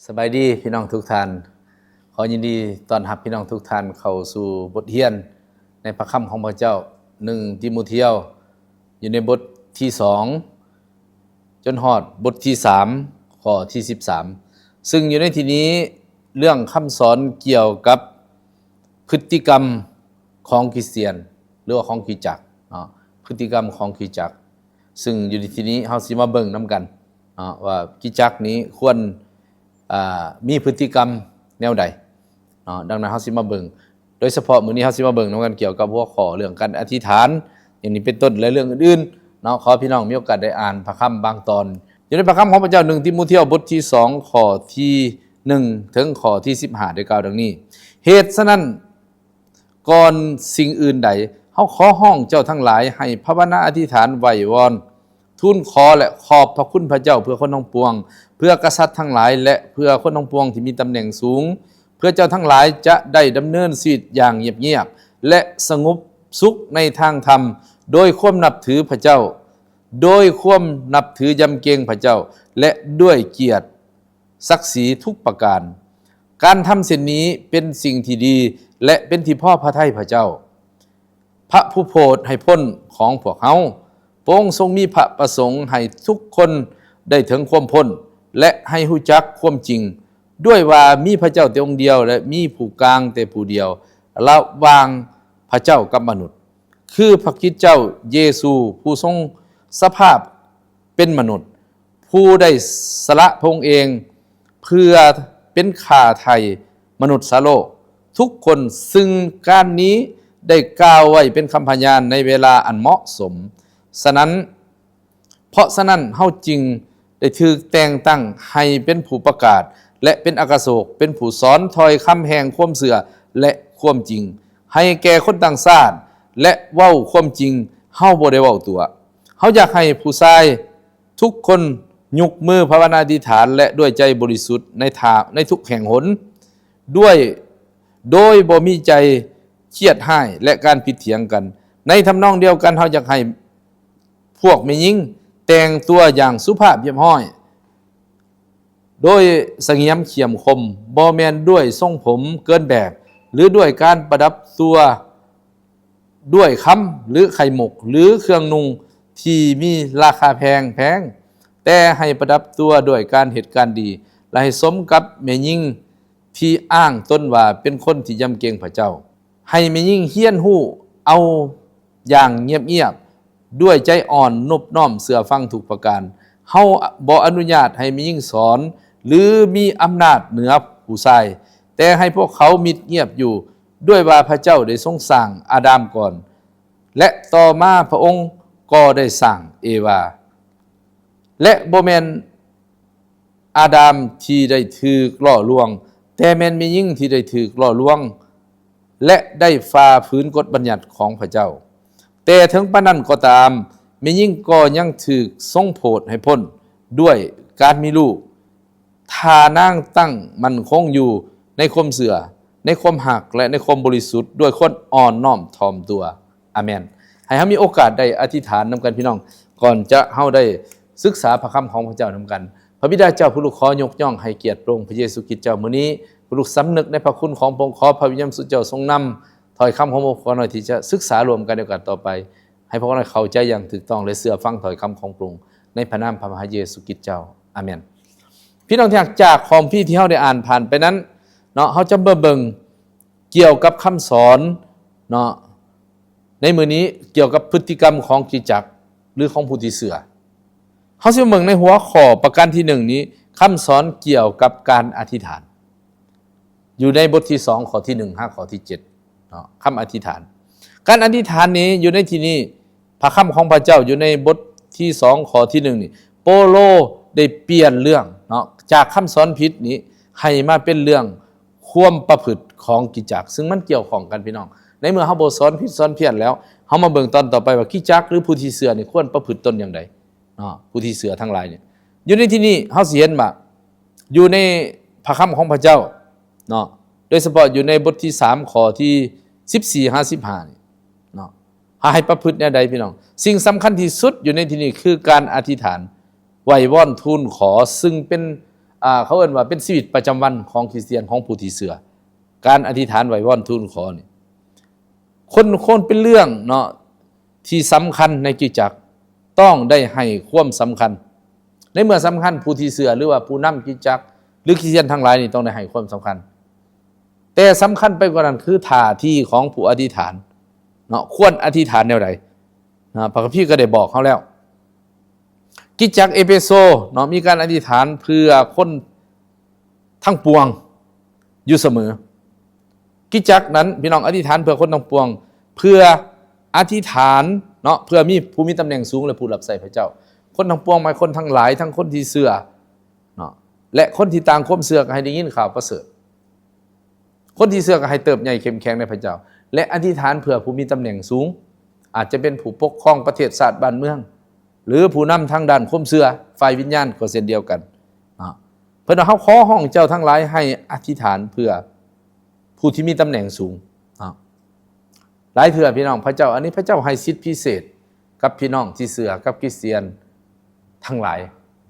ສະບາຍດີພີ່ນ້ອງທຸກທ່ານ. ຂໍຍິນດີຕ້ອນຮັບພີ່ນ້ອງທຸກທ່ານເຂົ້າສູ່ບົດຮຽນໃນພະຄຳຂອງພະເຈົ້າ ໜຶ່ງ ຕີໂມທຽວ ຢູ່ໃນບົດທີສອງ ຈົນຮອດບົດທີສາມ ຂໍ້ທີສິບສາມ ຊຶ່ງຢູ່ໃນທີ່ນີ້ເລື່ອງຄຳສອນກ່ຽວກັບ ພຶດຕິກຳຂອງຄຣິສຕຽນ ຫຼືວ່າຂອງຄຣິສຕະຈັກເນາະ, ພຶດຕິກຳຂອງຄຣິສຕະຈັກ ຊຶ່ງຢູ່ໃນທີ່ນີ້ເຮົາຊິມາເບິ່ງນຳກັນເນາະ ວ່າຄຣິສຕະຈັກນີ້ຄວນ ອ່າ ມີພຶດຕິກຳແນວໃດເນາະ. ດັ່ງນັ້ນເຮົາຊິມາເບິ່ງ ໂດຍສະເພາະມື້ນີ້ເຮົາຊິມາເບິ່ງນຳກັນກ່ຽວກັບຫົວຂໍ້ເລື່ອງການອະທິຖານ ຢ່າງນີ້ເປັນຕົ້ນ ແລະ ເລື່ອງອື່ນໆເນາະ. ຂໍພີ່ນ້ອງມີໂອກາດໄດ້ອ່ານພະຄຳບາງຕອນ ຢູ່ໃນພະຄຳຂອງພະເຈົ້າ ໜຶ່ງ ຕີໂມທຽວ ບົດທີສອງ ຂໍ້ທີໜຶ່ງ ເຖິງຂໍ້ທີສິບຫ້າ ໄດ້ກ່າວດັ່ງນີ້: ເຫດສະນັ້ນ ກ່ອນສິ່ງອື່ນໃດ ເຮົາຂໍຮ້ອງເຈົ້າທັງຫຼາຍໃຫ້ພາວະນາອະທິຖານໄຫວ້ວອນ ທູນຂໍ ແລະ ຂອບພະຄຸນພະເຈົ້າເພື່ອຄົນທັງປວງ, ເພື່ອກະສັດທັງຫຼາຍ ແລະ ເພື່ອຄົນທັງປວງທີ່ມີຕຳແໜ່ງສູງ, ເພື່ອເຈົ້າທັງຫຼາຍຈະໄດ້ດຳເນີນຊີວິດຢ່າງງຽບໆ ແລະ ສະຫງົບສຸກໃນທາງທຳ ໂດຍຄວາມນັບຖືພະເຈົ້າ, ໂດຍຄວາມນັບຖືຢຳເກງພະເຈົ້າ ແລະ ດ້ວຍກຽດ ສັກສີທຸກປະການ. ການທຳເຊັ່ນນີ້ເປັນສິ່ງທີ່ດີ ແລະ ເປັນທີ່ພໍພະໄທພະເຈົ້າ, ພະຜູ້ໂຜດໃຫ້ພົ້ນຂອງພວກເຮົາ. ພະອົງຊົງມີພະປະສົງໃຫ້ທຸກຄົນໄດ້ເຖິງຄວາມພົ້ນ ແລະ ໃຫ້ຮູ້ຈັກຄວາມຈິງ, ດ້ວຍວ່າມີພະເຈົ້າແຕ່ອົງດຽວ ແລະ ມີຜູ້ກາງແຕ່ຜູ້ດຽວ ລະຫວ່າງພະເຈົ້າກັບມະນຸດ, ຄືພະຄຣິດເຈົ້າເຢຊູ ຜູ້ຊົງສະພາບເປັນມະນຸດ, ຜູ້ໄດ້ສະຫຼະພະອົງເອງເພື່ອເປັນຄ່າໄຖ່ມະນຸດສາໂລກທຸກຄົນ, ຊຶ່ງການນີ້ໄດ້ກ່າວໄວ້ເປັນຄຳພະຍານໃນເວລາອັນເໝາະສົມ. ສະນັ້ນ, ເພາະສະນັ້ນເຮົາຈຶ່ງໄດ້ຖືກແຕ່ງຕັ້ງໃຫ້ເປັນຜູ້ປະກາດ ແລະ ເປັນອັກຄະໂສກ, ເປັນຜູ້ສອນຖ້ອຍຄຳແຫ່ງຄວາມເຊື່ອ ແລະ ຄວາມຈິງ ໃຫ້ແກ່ຄົນຕ່າງຊາດ, ແລະ ເວົ້າຄວາມຈິງ, ເຮົາບໍ່ໄດ້ເວົ້າຕົວະ. ເຮົາຢາກໃຫ້ຜູ້ຊາຍ ທຸກຄົນຍົກມືພາວະນາອະທິຖານ ແລະ ດ້ວຍໃຈບໍລິສຸດໃນທ່າ ໃນທຸກແຫ່ງຫົນ ດ້ວຍ ໂດຍບໍ່ມີໃຈຄຽດຮ້າຍ ແລະ ການຜິດຖຽງກັນ. ໃນທຳນອງດຽວກັນ, ເຮົາຢາກໃຫ້ພວກແມ່ຍິງແຕ່ງຕົວຢ່າງສຸພາບຮຽບຮ້ອຍ, ໂດຍສະຫງຽມຂຽມຄົມ, ບໍ່ແມ່ນດ້ວຍຊົງຜົມເກີນແບບ ຫຼື ດ້ວຍການປະດັບຕົວ ດ້ວຍຄຳ ຫຼື ໄຂ່ມຸກ ຫຼື ເຄື່ອງນຸ່ງທີ່ມີລາຄາແພງໆ, ແຕ່ໃຫ້ປະດັບຕົວດ້ວຍການເຮັດການດີ ແລະ ໃຫ້ສົມກັບແມ່ຍິງທີ່ອ້າງຕົນວ່າເປັນຄົນທີ່ຢຳເກງພະເຈົ້າ. ໃຫ້ແມ່ຍິງຮຽນຮູ້ເອົາຢ່າງງຽບໆ, ດ້ວຍໃຈອ່ອນນົບນ້ອມເຊື່ອຟັງທຸກປະການ. ເຮົາບໍ່ອະນຸຍາດໃຫ້ແມ່ຍິງສອນ ຫຼື ມີອຳນາດເໜືອຜູ້ຊາຍ, ແຕ່ໃຫ້ພວກເຂົາມິດງຽບຢູ່, ດ້ວຍວ່າພະເຈົ້າໄດ້ຊົງສ້າງອາດາມກ່ອນ ແລະ ຕໍ່ມາພະອົງກໍໄດ້ສ້າງເອວາ. ແລະ ບໍ່ແມ່ນອາດາມທີ່ໄດ້ຖືກຫຼໍ່ລວງ, ແຕ່ແມ່ນແມ່ຍິງທີ່ໄດ້ຖືກຫຼໍ່ລວງ ແລະ ໄດ້ຝ່າຝືນກົດບັນຍັດຂອງພະເຈົ້າ. ແຕ່ເຖິງປານນັ້ນກໍຕາມ, ແມ່ຍິງກໍຍັງຖືກຊົງໂຜດໃຫ້ພົ້ນດ້ວຍການມີລູກ, ຖ້ານາງຕັ້ງໝັ້ນຄົງຢູ່ໃນຄວາມເຊື່ອ, ໃນຄວາມຮັກ ແລະ ໃນຄວາມບໍລິສຸດ ດ້ວຍຄວາມອ່ອນນ້ອມຖ່ອມຕົວ. ອາເມນ. ໃຫ້ເຮົາມີໂອກາດໄດ້ອະທິຖານນຳກັນ, ພີ່ນ້ອງ, ກ່ອນຈະເຮົາໄດ້ສຶກສາພະຄຳຂອງພະເຈົ້ານຳກັນ. ພະບິດາເຈົ້າ, ຜູ້ລູກຂໍຍົກຍ້ອງໃຫ້ກຽດພະອົງພະເຢຊູຄຣິດເຈົ້າ. ມື້ນີ້ຜູ້ລູກສຳນຶກໃນພະຄຸນຂອງພະອົງ, ຂໍພະວິນຍານບໍລິສຸດເຈົ້າຊົງນຳຖ້ອຍຄຳຂອງພວກຂ້ານ້ອຍທີ່ຈະສຶກສາຮ່ວມກັນໃນໂອກາດຕໍ່ໄປ. ໃຫ້ພວກເຮົາໄດ້ເຂົ້າໃຈຢ່າງຖືກຕ້ອງ ແລະ ເຊື່ອຟັງຖ້ອຍຄຳຂອງພະອົງ, ໃນພະນາມພະມະຫາເຢຊູຄຣິດເຈົ້າ. ອາເມນ. ພີ່ນ້ອງທີ່ຮັກ, ຈາກຄອມພີທີ່ເຮົາໄດ້ອ່ານຜ່ານໄປນັ້ນເນາະ, ເຮົາຈະມາເບິ່ງກ່ຽວກັບຄຳສອນເນາະ ໃນມື້ນີ້, ກ່ຽວກັບພຶດຕິກຳຂອງຄຣິສຕະຈັກ ຫຼື ຂອງຜູ້ທີ່ເຊື່ອ. ເຮົາຊິມາເບິ່ງໃນຫົວຂໍ້ປະການທີໜຶ່ງນີ້, ຄຳສອນກ່ຽວກັບການອະທິຖານ. ຢູ່ໃນບົດທີສອງ ຂໍ້ທີໜຶ່ງ ຫາຂໍ້ທີເຈັດເນາະ, ຄຳອະທິຖານ. ການອະທິຖານນີ້ ຢູ່ໃນທີ່ນີ້ ພະຄຳຂອງພະເຈົ້າຢູ່ໃນບົດທີສອງ ຂໍ້ທີໜຶ່ງນີ້, ເປົາໂລໄດ້ປ່ຽນເລື່ອງເນາະ, ຈາກຄຳສອນຜິດນີ້ ໃຫ້ມາເປັນເລື່ອງຄວາມປະພຶດຂອງຄຣິສຕະຈັກ, ຊຶ່ງມັນກ່ຽວຂ້ອງກັນ, ພີ່ນ້ອງ. ໃນເມື່ອເຮົາບໍ່ສອນຜິດສອນພຽນແລ້ວ, ເຮົາມາເບິ່ງຕອນຕໍ່ໄປວ່າຄຣິສຕະຈັກ ຫຼື ຜູ້ທີ່ເຊື່ອນີ້ຄວນປະພຶດຕົນຢ່າງໃດເນາະ, ຜູ້ທີ່ເຊື່ອທັງຫຼາຍນີ້. ຢູ່ໃນທີ່ນີ້ ເຮົາຊິເຫັນວ່າ ຢູ່ໃນພະຄຳຂອງພະເຈົ້າເນາະ, ໂດຍສະເພາະຢູ່ໃນບົດທີສາມ ຂໍ້ທີສິບສີ່ ຫາ ສິບຫ້ານີ້ເນາະ, ໃຫ້ປະພຶດແນວໃດ, ພີ່ນ້ອງ? ສິ່ງສຳຄັນທີ່ສຸດຢູ່ໃນທີ່ນີ້ຄືການອະທິຖານໄຫວ້ວອນທູນຂໍ, ຊຶ່ງເປັນ ອ່າ ເຂົາເອີ້ນວ່າເປັນຊີວິດປະຈຳວັນຂອງຄຣິສຕຽນ ຂອງຜູ້ທີ່ເຊື່ອ. ການອະທິຖານໄຫວ້ວອນທູນຂໍນີ້ ຄົນ ຄົນເປັນເລື່ອງເນາະ ທີ່ສຳຄັນໃນຄຣິສຕະຈັກ ຕ້ອງໄດ້ໃຫ້ຄວາມສຳຄັນ. ໃນເມື່ອສຳຄັນ ຜູ້ທີ່ເຊື່ອ ຫຼືວ່າຜູ້ນຳຄຣິສຕະຈັກ ຫຼືຄຣິສຕຽນທັງຫຼາຍນີ້ ຕ້ອງໄດ້ໃຫ້ຄວາມສຳຄັນ. ແຕ່ສຳຄັນໄປກວ່ານັ້ນ ຄືທ່າທີຂອງຜູ້ອະທິຖານເນາະ ຄວນອະທິຖານແນວໃດເນາະ? ພະຄຳພີກໍໄດ້ບອກເຮົາແລ້ວ. ຄຣິສຕະຈັກເອເຟໂຊເນາະ ມີການອະທິຖານເພື່ອຄົນທັງປວງຢູ່ສະເໝີ. ຄຣິສຕະຈັກນັ້ນ ພີ່ນ້ອງ ອະທິຖານເພື່ອຄົນທັງປວງ ເພື່ອອະທິຖານເນາະ ເພື່ອມີຜູ້ມີຕຳແໜ່ງສູງ ແລະ ຜູ້ຮັບໃຊ້ພະເຈົ້າ. ຄົນທັງປວງໝາຍຄົນທັງຫຼາຍ ທັງຄົນທີ່ເຊື່ອເນາະ ແລະ ຄົນທີ່ຕ່າງຄວາມເຊື່ອ ກໍໃຫ້ໄດ້ຍິນຂ່າວປະເສີດ. ຄົນທີ່ເຊື່ອກໍໃຫ້ເຕີບໃຫຍ່ເຂັ້ມແຂງໃນພະເຈົ້າ ແລະ ອະທິຖານເພື່ອຜູ້ມີຕຳແໜ່ງສູງ ອາດຈະເປັນຜູ້ປົກຄອງປະເທດຊາດບ້ານເມືອງ ຫຼືຜູ້ນຳທາງດ້ານຄວາມເຊື່ອ ຝ່າຍວິນຍານກໍເຊັ່ນດຽວກັນເນາະ. ເພິ່ນວ່າ ເຮົາຂໍຮ້ອງເຈົ້າທັງຫຼາຍໃຫ້ອະທິຖານເພື່ອຜູ້ທີ່ມີຕຳແໜ່ງສູງເນາະ. ຫຼາຍເທື່ອ ພີ່ນ້ອງ ພະເຈົ້າ ອັນນີ້ພະເຈົ້າໃຫ້ສິດພິເສດກັບພີ່ນ້ອງທີ່ເຊື່ອ ກັບຄຣິສຕຽນທັງຫຼາຍ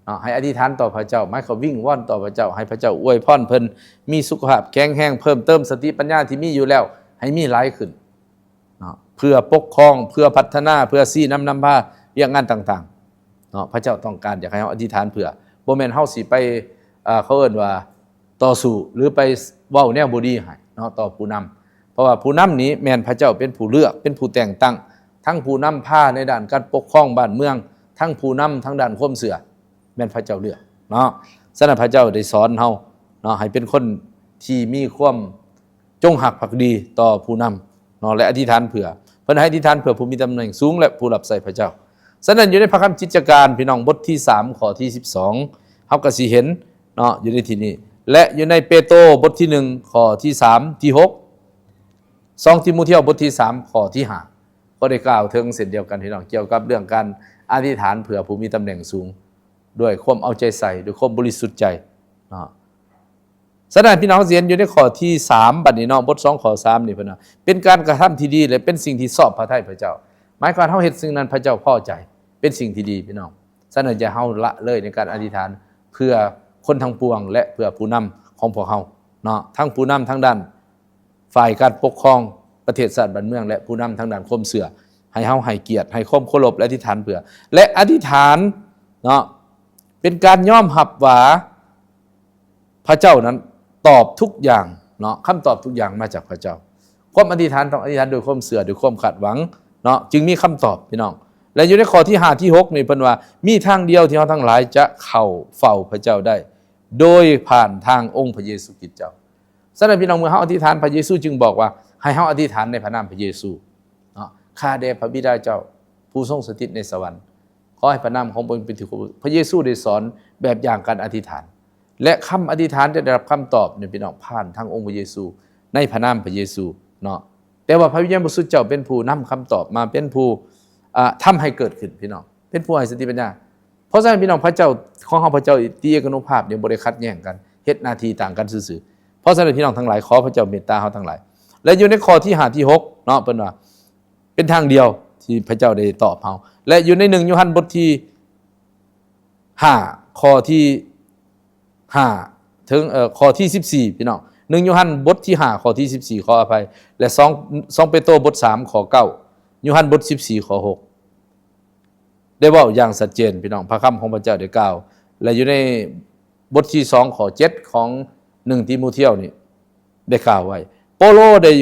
ເນາະ ໃຫ້ອະທິຖານຕໍ່ພະເຈົ້າ ໝາຍຄວາມວິງວອນຕໍ່ພະເຈົ້າ ໃຫ້ພະເຈົ້າອວຍພອນເພິ່ນ ມີສຸຂະພາບແຂງແຮງ ເພີ່ມເຕີມສະຕິປັນຍາທີ່ມີຢູ່ແລ້ວໃຫ້ມີຫຼາຍຂຶ້ນເນາະ ເພື່ອປົກຄອງ ເພື່ອພັດທະນາ ເພື່ອຊີ້ນຳນຳພາວຽກງານຕ່າງໆເນາະ. ພະເຈົ້າຕ້ອງການຢາກໃຫ້ເຮົາອະທິຖານເພື່ອ ບໍ່ແມ່ນເຮົາຊິໄປ ເອີ ເຂົາເອີ້ນວ່າ ຕໍ່ສູ້ ຫຼືໄປເວົ້າແນວບໍ່ດີໃຫ້ເນາະ ຕໍ່ຜູ້ນຳ. ເພາະວ່າຜູ້ນຳນີ້ແມ່ນພະເຈົ້າເປັນຜູ້ເລືອກ ເປັນຜູ້ແຕ່ງຕັ້ງ ທັງຜູ້ນຳພາໃນດ້ານການປົກຄອງບ້ານເມືອງ ທັງຜູ້ນຳທາງດ້ານຄວາມເຊື່ອ ແມ່ນພະເຈົ້າເລືອກເນາະ. ສະນັ້ນພະເຈົ້າໄດ້ສອນເຮົາເນາະ ໃຫ້ເປັນຄົນທີ່ມີຄວາມ ຈົ່ງຮັກພັກດີຕໍ່ຜູ້ນຳເນາະ ແລະ ອະທິຖານເພື່ອ ເພິ່ນໃຫ້ອະທິຖານເພື່ອຜູ້ມີຕຳແໜ່ງສູງ ແລະ ຜູ້ຮັບໃຊ້ພະເຈົ້າ. ສະນັ້ນ ຢູ່ໃນພະຄຳກິດຈະການ ພີ່ນ້ອງ ບົດທີສາມ ຂໍ້ທີສິບສອງ ເຮົາກໍຊິເຫັນເນາະ ຢູ່ໃນທີ່ນີ້ ແລະ ຢູ່ໃນເປໂຕ ບົດທີໜຶ່ງ ຂໍ້ທີສາມ ທີຫົກ ສອງຕີໂມທຽວ ບົດທີສາມ ຂໍ້ທີຫ້າ ກໍໄດ້ກ່າວເຖິງເຊັ່ນດຽວກັນ ພີ່ນ້ອງ ກ່ຽວກັບເລື່ອງການອະທິຖານເພື່ອຜູ້ມີຕຳແໜ່ງສູງ ດ້ວຍຄວາມເອົາໃຈໃສ່ ດ້ວຍຄວາມບໍລິສຸດໃຈເນາະ. ສະນັ້ນ ພີ່ນ້ອງ ເຮົາຊິເຫັນຢູ່ໃນຂໍ້ທີສາມ ບັດນີ້ເນາະ ບົດສອງ ຂໍ້ສາມນີ້ ເພິ່ນວ່າ ເປັນການກະທຳທີ່ດີ ແລະ ເປັນສິ່ງທີ່ຊອບພະໄທພະເຈົ້າ. ໝາຍຄວາມເຮົາເຮັດສິ່ງນັ້ນ ພະເຈົ້າພໍໃຈ ເປັນສິ່ງທີ່ດີ ພີ່ນ້ອງ. ສະນັ້ນ ຢ່າເຮົາລະເລີຍໃນການອະທິຖານເພື່ອຄົນທັງປວງ ແລະ ເພື່ອຜູ້ນຳຂອງພວກເຮົາເນາະ ທັງຜູ້ນຳທາງດ້ານ ຝ່າຍການປົກຄອງປະເທດຊາດບ້ານເມືອງ ແລະ ຜູ້ນຳທາງດ້ານຄວາມເຊື່ອ ໃຫ້ເຮົາໃຫ້ກຽດ ໃຫ້ຄວາມເຄົາລົບ ແລະ ອະທິຖານເພື່ອ ແລະ ອະທິຖານເນາະ ເປັນການຍອມຮັບວ່າພະເຈົ້ານັ້ນຕອບທຸກຢ່າງເນາະ ຄຳຕອບທຸກຢ່າງມາຈາກພະເຈົ້າ. ຄວາມອະທິຖານຕ້ອງອະທິຖານດ້ວຍຄວາມເຊື່ອ ດ້ວຍຄວາມຄາດຫວັງເນາະ ຈຶ່ງມີຄຳຕອບ ພີ່ນ້ອງ. ແລະ ຢູ່ໃນຂໍ້ທີຫ້າ ທີຫົກນີ້ ເພິ່ນວ່າ ມີທາງດຽວທີ່ເຮົາທັງຫຼາຍຈະເຂົ້າເຝົ້າພະເຈົ້າໄດ້ ໂດຍຜ່ານທາງອົງພະເຢຊູຄຣິດເຈົ້າ. ສະນັ້ນ ພີ່ນ້ອງ ເມື່ອເຮົາອະທິຖານ ພະເຢຊູຈຶ່ງບອກວ່າ ໃຫ້ເຮົາອະທິຖານໃນພະນາມພະເຢຊູເນາະ ຂ້າແດ່ພະບິດາເຈົ້າ ຜູ້ຊົງສຖິດໃນສະຫວັນ ຂໍໃຫ້ພະນາມຂອງພະອົງເປັນທີ່ເຄົາລົບ. ພະເຢຊູໄດ້ສອນແບບຢ່າງການອະທິຖານ ແລະ ຄຳອະທິຖານຈະໄດ້ຮັບຄຳຕອບນີ້ ພີ່ນ້ອງ ຜ່ານທາງອົງພະເຢຊູ ໃນພະນາມພະເຢຊູເນາະ. ແຕ່ວ່າພະວິນຍານບໍລິສຸດເຈົ້າເປັນຜູ້ນຳຄຳຕອບມາ ເປັນຜູ້ ອາ ທຳໃຫ້ເກີດຂຶ້ນ ພີ່ນ້ອງ ເປັນຜູ້ໃຫ້ສະຕິປັນຍາ. ເພາະສະນັ້ນ ພີ່ນ້ອງ ພະເຈົ້າຂອງເຮົາ ພະເຈົ້າຕີເອການຸພາບນີ້ບໍ່ໄດ້ຂັດແຍ່ງກັນ ເຮັດໜ້າທີ່ຕ່າງກັນຊື່ໆ. ເພາະສະນັ້ນ ພີ່ນ້ອງທັງຫຼາຍ ຂໍພະເຈົ້າເມດຕາເຮົາທັງຫຼາຍ. ແລະ ຢູ່ໃນຂໍ້ທີຫ້າ ທີຫົກເນາະ ເພິ່ນວ່າເປັນທາງດຽວທີ່ພະເຈົ້າໄດ້ຕອບເຮົາ. ແລະ ຢູ່ໃນໜຶ່ງໂຍຮັນບົດທີຫ້າ ຂໍ້ທີຫ້າ ເຖິງ ເອີ ຂໍ້ທີສິບສີ່ ພີ່ນ້ອງ ໜຶ່ງໂຍຮັນບົດທີຫ້າ ຂໍ້ທີສິບສີ່ ຂໍອະໄພ ແລະ ສອງ ສອງເປໂຕບົດສາມ ຂໍ້ເກົ້າ ໂຍຮັນບົດສິບສີ່ ຂໍ້ຫົກ ໄດ້ເວົ້າຢ່າງຊັດເຈນ ພີ່ນ້ອງ ພະຄຳຂອງພະເຈົ້າໄດ້ກ່າວ ແລະ ຢູ່ໃນບົດທີສອງ ຂໍ້ເຈັດ ຂອງໜຶ່ງຕີໂມທຽວນີ້ ໄດ້ກ່າວໄວ້ ເປາໂລໄດ້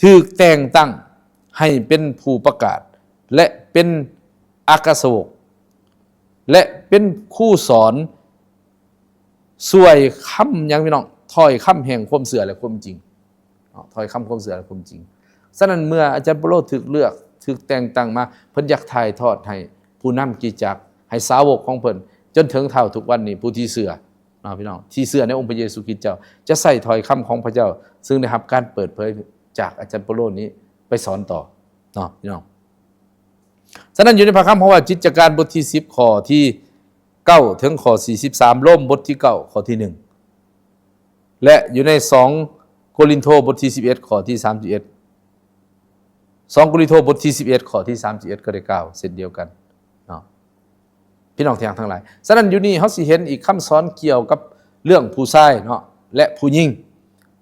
ຖືກແຕ່ງຕັ້ງໃຫ້ເປັນຜູ້ປະກາດ ແລະ ເປັນອັກຄະສາວົກ ແລະ ເປັນຄູສອນ ຊ່ວຍຄຳຫຍັງ ພີ່ນ້ອງ? ຖ້ອຍຄຳແຫ່ງຄວາມເຊື່ອ ແລະ ຄວາມຈິງເນາະ ຖ້ອຍຄຳຄວາມເຊື່ອ ແລະ ຄວາມຈິງ. ສະນັ້ນ ເມື່ອອາຈານເປາໂລຖືກເລືອກ ຖືກແຕ່ງຕັ້ງມາ ເພິ່ນຢາກຖ່າຍທອດໃຫ້ຜູ້ນຳຄຣິສຕະຈັກ ໃຫ້ສາວົກຂອງເພິ່ນ ຈົນເຖິງເທົ່າທຸກວັນນີ້ ຜູ້ທີ່ເຊື່ອເນາະ ພີ່ນ້ອງ ທີ່ເຊື່ອໃນອົງພະເຢຊູຄຣິດເຈົ້າ ຈະໃຊ້ຖ້ອຍຄຳຂອງພະເຈົ້າ ຊຶ່ງໄດ້ຮັບການເປີດເຜີຍຈາກອາຈານເປາໂລນີ້ໄປສອນຕໍ່ເນາະ ພີ່ນ້ອງ. ສະນັ້ນ ຢູ່ໃນພະຄຳຂອງວ່າ ກິດຈະການບົດທີສິບ ຂໍ້ທີ ເກົ້າ ເຖິງຂໍ້ສີ່ສິບສາມ ໂລມບົດທີເກົ້າ ຂໍ້ທີໜຶ່ງ ແລະ ຢູ່ໃນສອງໂກລິນໂທບົດທີສິບເອັດ ຂໍ້ທີສາມສິບເອັດ ສອງໂກລິນໂທບົດທີສິບເອັດ ຂໍ້ທີສາມສິບເອັດ ກໍໄດ້ກ່າວເຊັ່ນດຽວກັນເນາະ. ພີ່ນ້ອງທີ່ຮັກທັງຫຼາຍ. ສະນັ້ນ ຢູ່ນີ້ເຮົາຊິເຫັນອີກຄຳສອນກ່ຽວກັບເລື່ອງຜູ້ຊາຍເນາະ ແລະ ຜູ້ຍິງ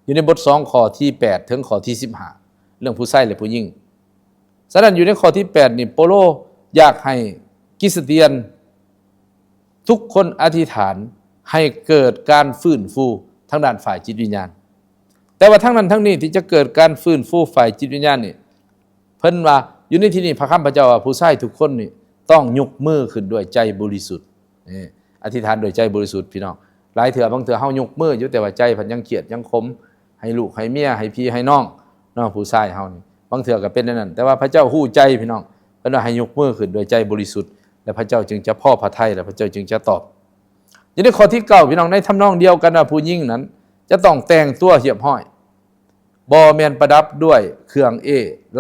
ຢູ່ໃນບົດສອງ ຂໍ້ທີແປດ ເຖິງຂໍ້ທີສິບຫ້າ ເລື່ອງຜູ້ຊາຍ ແລະ ຜູ້ຍິງ. ສະນັ້ນ ຢູ່ໃນຂໍ້ທີແປດນີ້ ເປົາໂລຢາກໃຫ້ຄຣິສຕຽນທຸກຄົນອະທິຖານໃຫ້ເກີດການຟື້ນຟູທາງດ້ານຝ່າຍຈິດວິນຍານ. ແຕ່ວ່າທັງນັ້ນທັງນີ້ ທີ່ຈະເກີດການຟື້ນຟູຝ່າຍຈິດວິນຍານນີ້ ເພິ່ນວ່າ ຢູ່ໃນທີ່ນີ້ ພະຄຳພະເຈົ້າວ່າ ຜູ້ຊາຍທຸກຄົນນີ້ຕ້ອງຍົກມືຂຶ້ນດ້ວຍໃຈບໍລິສຸດ. ນີ້ ອະທິຖານດ້ວຍໃຈບໍລິສຸດ ພີ່ນ້ອງ. ຫຼາຍເທື່ອ ບາງເທື່ອເຮົາຍົກມືຢູ່ ແຕ່ວ່າໃຈພັດຍັງຄຽດຍັງຂົມ ໃຫ້ລູກໃຫ້ເມຍ ໃຫ້ພີ່ໃຫ້ນ້ອງເນາະ. ຜູ້ຊາຍເຮົານີ້ ບາງເທື່ອກໍເປັນແນວນັ້ນ ແຕ່ວ່າພະເຈົ້າຮູ້ໃຈ ພີ່ນ້ອງ. ເພິ່ນວ່າໃຫ້ຍົກມືຂຶ້ນດ້ວຍໃຈບໍລິສຸດ ແລະ ພະເຈົ້າຈຶ່ງຈະພໍພະໄທ ແລະ ພະເຈົ້າຈຶ່ງຈະຕອບ. ຢູ່ໃນຂໍ້ທີເກົ້າ ພີ່ນ້ອງ, ໃນທຳນອງດຽວກັນວ່າ ຜູ້ຍິງນັ້ນຈະຕ້ອງແຕ່ງຕົວຮຽບຮ້ອຍ ບໍ່ແມ່ນປະດັບດ້ວຍເຄື່ອງເອ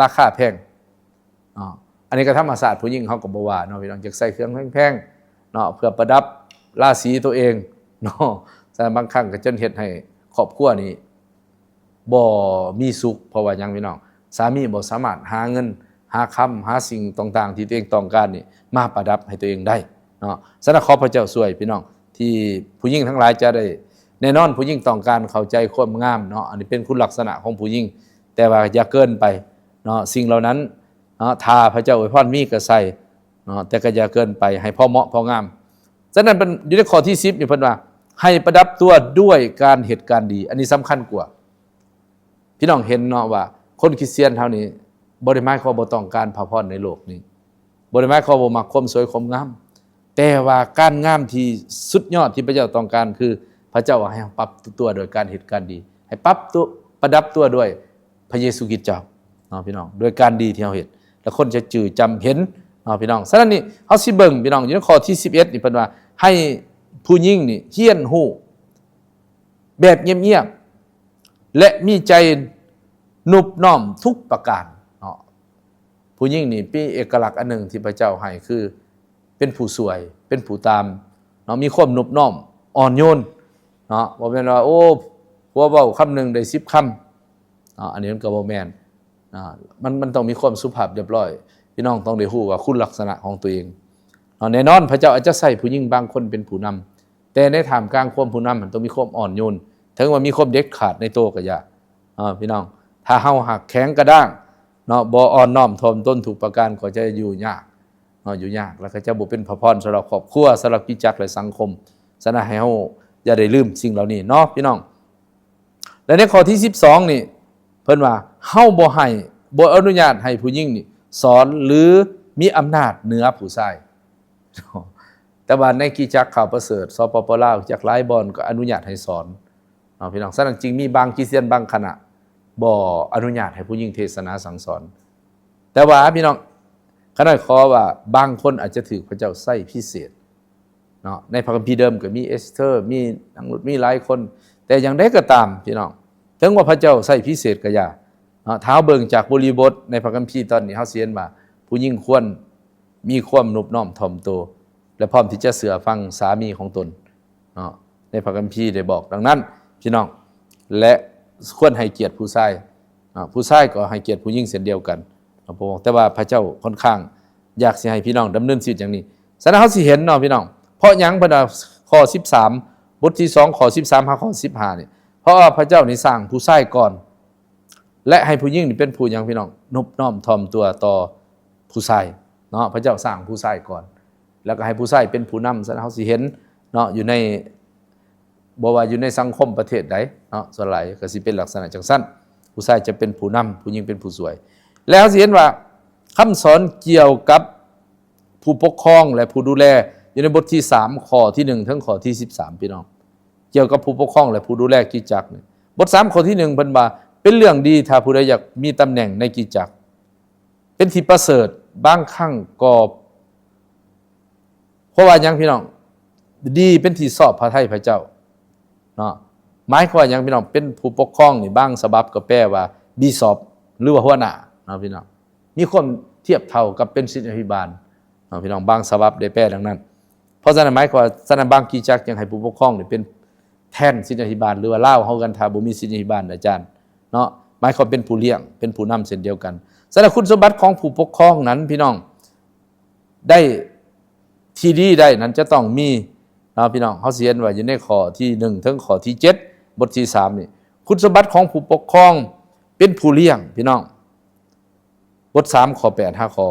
ລາຄາແພງເນາະ. ອັນນີ້ກໍທຳມະຊາດຜູ້ຍິງເຮົາກໍບໍ່ວ່າເນາະ ພີ່ນ້ອງ, ຢາກໃສ່ເຄື່ອງແພງໆເນາະ ເພື່ອປະດັບລາສີຕົວເອງເນາະ. ສະນັ້ນບາງຄັ້ງກໍຈົນເຮັດໃຫ້ຄອບຄົວນີ້ບໍ່ມີສຸກ. ເພາະວ່າຫຍັງ ພີ່ນ້ອງ? ສາມີບໍ່ສາມາດຫາເງິນ ຫາຄຳ ຫາສິ່ງຕ່າງໆທີ່ຕົວເອງຕ້ອງການນີ້ ມາປະດັບໃຫ້ຕົວເອງໄດ້ເນາະ. ສະນັ້ນ ຂໍພະເຈົ້າຊ່ວຍ ພີ່ນ້ອງ ທີ່ຜູ້ຍິງທັງຫຼາຍຈະໄດ້ ແນ່ນອນ ຜູ້ຍິງຕ້ອງການເຂົ້າໃຈຄວາມງາມເນາະ, ອັນນີ້ເປັນຄຸນລັກສະນະຂອງຜູ້ຍິງ, ແຕ່ວ່າຢ່າເກີນໄປເນາະ. ສິ່ງເຫຼົ່ານັ້ນເນາະ ຖ້າພະເຈົ້າອວຍພອນມີກໍໃສ່ເນາະ, ແຕ່ກໍຢ່າເກີນໄປ, ໃຫ້ພໍເໝາະພໍງາມ. ສະນັ້ນ ເພິ່ນ ຢູ່ໃນຂໍ້ທີສິບນີ້ ເພິ່ນວ່າ ໃຫ້ປະດັບຕົວດ້ວຍການເຮັດການດີ, ອັນນີ້ສຳຄັນກວ່າ. ພີ່ນ້ອງເຫັນເນາະວ່າ ຄົນຄຣິສຕຽນເຮົານີ້ບໍ່ໄດ້ໝາຍຄວາມວ່າບໍ່ຕ້ອງການພະພອນໃນໂລກນີ້, ບໍ່ໄດ້ໝາຍຄວາມວ່າບໍ່ມັກຄວາມສວຍຄວາມງາມ, ແຕ່ວ່າການງາມທີ່ສຸດຍອດທີ່ພະເຈົ້າຕ້ອງການ ຄືພະເຈົ້າໃຫ້ເຮົາປັບຕົວໂດຍການເຮັດການດີ, ໃຫ້ປັບຕົວ ປະດັບຕົວດ້ວຍພະເຢຊູຄຣິດເຈົ້າເນາະ ພີ່ນ້ອງ, ໂດຍການດີທີ່ເຮົາເຮັດ ແລ້ວຄົນຈະຈື່ຈຳເຫັນເນາະ ພີ່ນ້ອງ. ສະນັ້ນນີ້ ເຮົາຊິເບິ່ງ ພີ່ນ້ອງ ຢູ່ໃນຂໍ້ທີສິບເອັດນີ້ ເພິ່ນວ່າ ໃຫ້ຜູ້ຍິງນີ້ຮຽນຮູ້ ແບບງຽບໆ ແລະ ມີໃຈນົບນ້ອມທຸກປະການເນາະ. ຜູ້ຍິງນີ້ມີເອກະລັກອັນໜຶ່ງທີ່ພະເຈົ້າໃຫ້ ຄືເປັນຜູ້ຊ່ວຍ ເປັນຜູ້ຕາມເນາະ, ມີຄວາມນົບນ້ອມອ່ອນໂຍນເນາະ. ບໍ່ແມ່ນວ່າ ໂອ້ ຜົວເວົ້າຄຳໜຶ່ງໄດ້ສິບຄຳເນາະ, ອັນນີ້ມັນກໍບໍ່ແມ່ນ. ອ່າ ມັນ ມັນຕ້ອງມີຄວາມສຸພາບຮຽບຮ້ອຍ. ພີ່ນ້ອງຕ້ອງໄດ້ຮູ້ວ່າຄຸນລັກສະນະຂອງຕົວເອງເນາະ. ແນ່ນອນ ພະເຈົ້າອາດຈະໃຊ້ຜູ້ຍິງບາງຄົນເປັນຜູ້ນຳ, ແຕ່ໃນທ່າມກາງຄວາມຜູ້ນຳຫັ້ນ ຕ້ອງມີຄວາມອ່ອນໂຍນ. ເຖິງວ່າມີຄວາມເດັດຂາດໃນໂຕກໍຢ່າ ເນາະ ພີ່ນ້ອງ. ຖ້າເຮົາຫາກແຂງກະດ້າງເນາະ, ບໍ່ອ່ອນນ້ອມຖ່ອມຕົນທຸກປະການ ກໍຈະຢູ່ຍາກເນາະ, ຢູ່ຍາກ ແລ້ວກໍຈະບໍ່ເປັນພະພອນສຳລັບຄອບຄົວ, ສຳລັບຄຣິສຕະຈັກ ແລະ ສັງຄົມ. ສະນັ້ນ ໃຫ້ເຮົາຢ່າໄດ້ລືມສິ່ງເຫຼົ່ານີ້ເນາະ ພີ່ນ້ອງ. ແລະ ໃນຂໍ້ທີສິບສອງນີ້ ເພິ່ນວ່າ ເຮົາບໍ່ໃຫ້ ບໍ່ອະນຸຍາດໃຫ້ຜູ້ຍິງນີ້ສອນ ຫຼື ມີອຳນາດເໜືອຜູ້ຊາຍ. ແຕ່ວ່າໃນຄຣິສຕະຈັກຂ່າວປະເສີດ ສປປ ລາວ ຈັກຫຼາຍບ່ອນກໍອະນຸຍາດໃຫ້ສອນເນາະ ພີ່ນ້ອງ. ສະນັ້ນຈຶ່ງມີບາງຄຣິສຕຽນບາງຄະນະ ບໍ່ອະນຸຍາດໃຫ້ຜູ້ຍິງເທດສະໜາສັ່ງສອນ. ແຕ່ວ່າ ພີ່ນ້ອງ ຂ້ານ້ອຍຂໍວ່າ ບາງຄົນອາດຈະຖືກພະເຈົ້າໃຊ້ພິເສດ ເນາະ. ໃນພະຄຳພີເດີມກໍມີເອສເທີ ມີນາງລຸດ ມີຫຼາຍຄົນ, ແຕ່ຢ່າງໃດກໍຕາມ ພີ່ນ້ອງ, ເຖິງວ່າພະເຈົ້າໃຊ້ພິເສດກໍຢ່າເນາະ, ຖ້າເຮົາເບິ່ງຈາກບໍລິບົດໃນພະຄຳພີຕອນນີ້ ເຮົາຊິເຫັນວ່າຜູ້ຍິງຄວນມີຄວາມນົບນ້ອມຖ່ອມໂຕ ແລະ ພ້ອມທີ່ຈະເຊື່ອຟັງສາມີຂອງຕົນເນາະ. ໃນພະຄຳພີໄດ້ບອກດັ່ງນັ້ນ ພີ່ນ້ອງ, ແລະ ຄວນໃຫ້ກຽດຜູ້ຊາຍເນາະ, ຜູ້ຊາຍກໍໃຫ້ກຽດຜູ້ຍິງເຊັ່ນດຽວກັນເນາະ. ແຕ່ວ່າພະເຈົ້າຂ້ອນຂ້າງ ຢາກຊິໃຫ້ພີ່ນ້ອງດຳເນີນຊີວິດຢ່າງນີ້. ສະນັ້ນເຮົາຊິເຫັນເນາະ ພີ່ນ້ອງ, ເພາະຫຍັງເພິ່ນວ່າຂໍ້ສິບສາມ ບົດທີສອງ ຂໍ້ສິບສາມຫາຂໍ້ສິບຫ້ານີ້? ເພາະວ່າພະເຈົ້ານີ້ສ້າງຜູ້ຊາຍກ່ອນ ແລະ ໃຫ້ຜູ້ຍິງນີ້ເປັນຜູ້ຫຍັງ ພີ່ນ້ອງ? ນົບນ້ອມຖ່ອມຕົວຕໍ່ຜູ້ຊາຍເນາະ. ພະເຈົ້າສ້າງຜູ້ຊາຍກ່ອນ ແລ້ວກໍໃຫ້ຜູ້ຊາຍເປັນຜູ້ນຳ. ສະນັ້ນເຮົາຊິເຫັນເນາະ ຢູ່ໃນ ບໍ່ວ່າຢູ່ໃນສັງຄົມປະເທດໃດເນາະ, ສ່ວນຫຼາຍກໍຊິເປັນລັກສະນະຈັ່ງຊັ້ນ, ຜູ້ຊາຍຈະເປັນຜູ້ນຳ ຜູ້ຍິງເປັນຜູ້ຊ່ວຍ. ແລ້ວເຮົາຊິເຫັນວ່າຄຳສອນກ່ຽວກັບຜູ້ປົກຄອງ ແລະ ຜູ້ດູແລ ຢູ່ໃນບົດທີສາມ ຂໍ້ທີໜຶ່ງ ເຖິງຂໍ້ທີສິບສາມ ພີ່ນ້ອງ, ກ່ຽວກັບຜູ້ປົກຄອງ ແລະ ຜູ້ດູແລກິດຈັກນີ້. ບົດສາມ ຂໍ້ທີໜຶ່ງ ເພິ່ນວ່າ ເປັນເລື່ອງດີຖ້າຜູ້ໃດຢາກມີຕຳແໜ່ງໃນກິດຈັກ ເປັນທີ່ປະເສີດ. ບາງຄັ້ງກໍ ເພາະວ່າຫຍັງ ພີ່ນ້ອງ? ດີເປັນທີ່ຊອບພະໄທພະເຈົ້າເນາະ. ໝາຍຄວາມວ່າຫຍັງ ພີ່ນ້ອງ? ເປັນຜູ້ປົກຄອງນີ້ ບາງສະບັບກໍແປວ່າບິຊອບ ຫຼືວ່າຫົວໜ້າເນາະ ພີ່ນ້ອງ, ມີຄວາມທຽບເທົ່າກັບເປັນສິດຍາພິບານເນາະ ພີ່ນ້ອງ, ບາງສະບັບໄດ້ແປດັ່ງນັ້ນ. ເພາະສະນັ້ນ ໝາຍຄວາມວ່າ ສະນັ້ນ ບາງຄຣິສຕະຈັກຍັງໃຫ້ຜູ້ປົກຄອງນີ້ເປັນແທນສິດຍາພິບານ ຫຼືວ່າລາວເຮົາກັນ ຖ້າບໍ່ມີສິດຍາພິບານອາຈານເນາະ, ໝາຍຄວາມເປັນຜູ້ລ້ຽງ ເປັນຜູ້ນຳເຊັ່ນດຽວກັນ. ສະນັ້ນ ຄຸນສົມບັດຂອງຜູ້ປົກຄອງນັ້ນ ພີ່ນ້ອງ ໄດ້ ທີ່ດີໄດ້ນັ້ນຈະຕ້ອງມີເນາະ ພີ່ນ້ອງ. ເຮົາຊິເຫັນວ່າຢູ່ໃນຂໍ້ທີໜຶ່ງເຖິງຂໍ້ທີເຈັດ ບົດທີສາມນີ້ ຄຸນສົມບັດຂອງຜູ້ປົກຄອງເປັນຜູ້ລ້ຽງ ພີ່ນ້ອງ. ບົດສາມ ຂໍ້ແປດ ຫາຂໍ້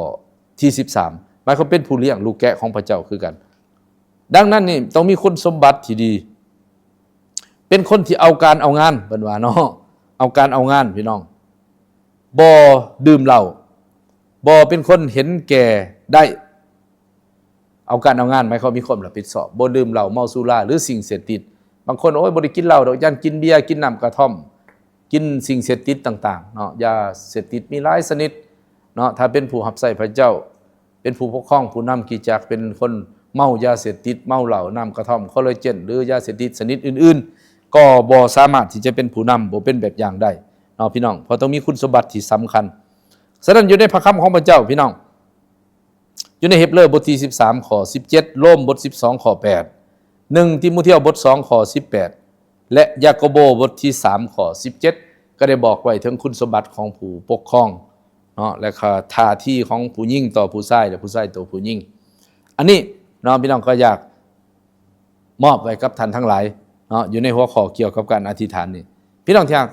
ທີສິບສາມ ໝາຍຄວາມເປັນຜູ້ລ້ຽງລູກແກະຂອງພະເຈົ້າຄືກັນ. ດັ່ງນັ້ນນີ້ຕ້ອງມີຄຸນສົມບັດທີ່ດີ ເປັນຄົນທີ່ເອົາການເອົາງານ ເພິ່ນວ່າເນາະ ເອົາການເອົາງານ ພີ່ນ້ອງ. ບໍ່ດື່ມເຫຼົ້າ ບໍ່ເປັນຄົນເຫັນແກ່ໄດ້ ເອົາການເອົາງານ ໝາຍຄວາມມີຄວາມຮັບຜິດຊອບ ບໍ່ດື່ມເຫຼົ້າ ເມົາສຸລາ ຫຼືສິ່ງເສບຕິດ. ບາງຄົນ ໂອ້ຍ ບໍ່ໄດ້ກິນເຫຼົ້າດອກ ຢ້ານກິນເບຍ ກິນນ້ຳກະທ່ອມ ກິນສິ່ງເສບຕິດຕ່າງໆເນາະ. ຢາເສບຕິດມີຫຼາຍຊະນິດເນາະ. ຖ້າເປັນຜູ້ຮັບໃຊ້ພະເຈົ້າ ເປັນຜູ້ປົກຄອງ ຜູ້ນຳຄຣິສຕະຈັກ ເປັນຄົນເມົາຢາເສບຕິດ ເມົາເຫຼົ້າ ນ້ຳກະທ່ອມ ຄໍລາເຈນ ຫຼືຢາເສບຕິດຊະນິດອື່ນໆ ກໍບໍ່ສາມາດທີ່ຈະເປັນຜູ້ນຳ ບໍ່ເປັນແບບຢ່າງໄດ້ເນາະ ພີ່ນ້ອງ. ເພາະຕ້ອງມີຄຸນສົມບັດທີ່ສຳຄັນ. ສະນັ້ນ ຢູ່ໃນພະຄຳຂອງພະເຈົ້າ ພີ່ນ້ອງ ຢູ່ໃນເຮັບເຣີບົດທີສິບສາມ ຂໍ້ສິບເຈັດ ໂລມບົດສິບສອງ ຂໍ້ແປດ ໜຶ່ງຕີໂມທຽວບົດສອງ ຂໍ້ສິບແປດ ແລະ ຢາໂກໂບບົດທີສາມ ຂໍ້ສິບເຈັດ ກໍໄດ້ບອກໄວ້ເຖິງຄຸນສົມບັດຂອງຜູ້ປົກຄອງເນາະ ແລະ ກໍທ່າທີຂອງຜູ້ຍິງຕໍ່ຜູ້ຊາຍ ແລະ ຜູ້ຊາຍຕໍ່ຜູ້ຍິງ. ອັນນີ້ເນາະ ພີ່ນ້ອງ ກໍຢາກມອບໄວ້ກັບທ່ານທັງຫຼາຍເນາະ ຢູ່ໃນຫົວຂໍ້ກ່ຽວກັບການອະທິຖານນີ້ ພີ່ນ້ອງທີ່ຮັກ.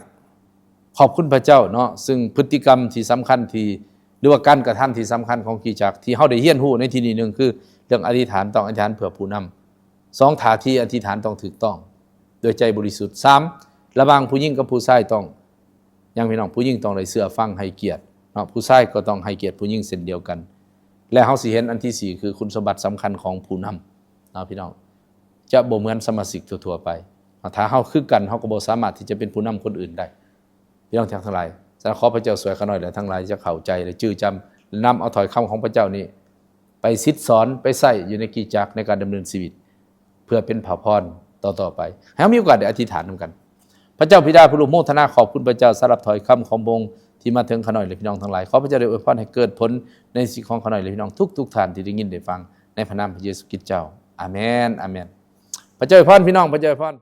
ຂອບຄຸນພະເຈົ້າເນາະ ຊຶ່ງພຶດຕິກຳທີ່ສຳຄັນທີ່ ຫຼືວ່າການກະທຳທີ່ສຳຄັນຂອງຄຣິສຕະຈັກ ທີ່ເຮົາໄດ້ຮຽນຮູ້ໃນທີ່ນີ້ ໜຶ່ງຄືເລື່ອງອະທິຖານ ຕ້ອງອະທິຖານເພື່ອຜູ້ນຳ. ສອງ ທ່າທີອະທິຖານຕ້ອງຖືກຕ້ອງ ດ້ວຍໃຈບໍລິສຸດ. ສາມ ລະຫວ່າງຜູ້ຍິງກັບຜູ້ຊາຍຕ້ອງ ຫຍັງ ພີ່ນ້ອງ ຜູ້ຍິງຕ້ອງໄດ້ເຊື່ອຟັງໃຫ້ກຽດເນາະ ຜູ້ຊາຍກໍຕ້ອງໃຫ້ກຽດຜູ້ຍິງເຊັ່ນດຽວກັນ. ແລະ ເຮົາຊິເຫັນອັນທີສີ່ ຄືຄຸນສົມບັດສຳຄັນຂອງຜູ້ນຳເນາະ ພີ່ນ້ອງ ຈະບໍ່ເໝືອນສະມາຊິກທົ່ວໆໄປເນາະ. ຖ້າເຮົາຄືກັນ ເຮົາກໍບໍ່ສາມາດທີ່ຈະເປັນຜູ້ນຳຄົນອື່ນໄດ້ ພີ່ນ້ອງທີ່ຮັກທັງຫຼາຍ. ສະນັ້ນ ຂໍພະເຈົ້າຊ່ວຍຂ້ານ້ອຍ ແລະ ທັງຫຼາຍຈະເຂົ້າໃຈ ແລະ ຈື່ຈຳ ແລະ ນຳເອົາຖ້ອຍຄຳຂອງພະເຈົ້ານີ້ ໄປສິດສອນ ໄປໃຊ້ຢູ່ໃນຄຣິສຕະຈັກ ໃນການດຳເນີນຊີວິດ ເພື່ອເປັນພະພອນຕໍ່ໆໄປ. ໃຫ້ເຮົາມີໂອກາດໄດ້ອະທິຖານນຳກັນ. ພະເຈົ້າບິດາຜູ້ອະນຸໂມທະນາຂອບຄຸນພະເຈົ້າ ສຳລັບຖ້ອຍຄຳຂອງພະອົງທີ່ມາເຖິງຂ້ານ້ອຍ ແລະ ພີ່ນ້ອງທັງຫຼາຍ. ຂໍພະເຈົ້າໄດ້ອວຍພອນໃຫ້ເກີດຜົນໃນຊີວິດຂອງຂ້ານ້ອຍ ແລະ ພີ່ນ້ອງທຸກໆທ່ານທີ່ໄດ້ຍິນໄດ້ຟັງ ໃນພະນາມພະເຢຊູຄຣິສເຈົ້າ. ອາເມນ ອາເມນ. ພະເຈົ້າອວຍພອນ ພີ່ນ້ອງ ພະເຈົ້າອວຍພອນ.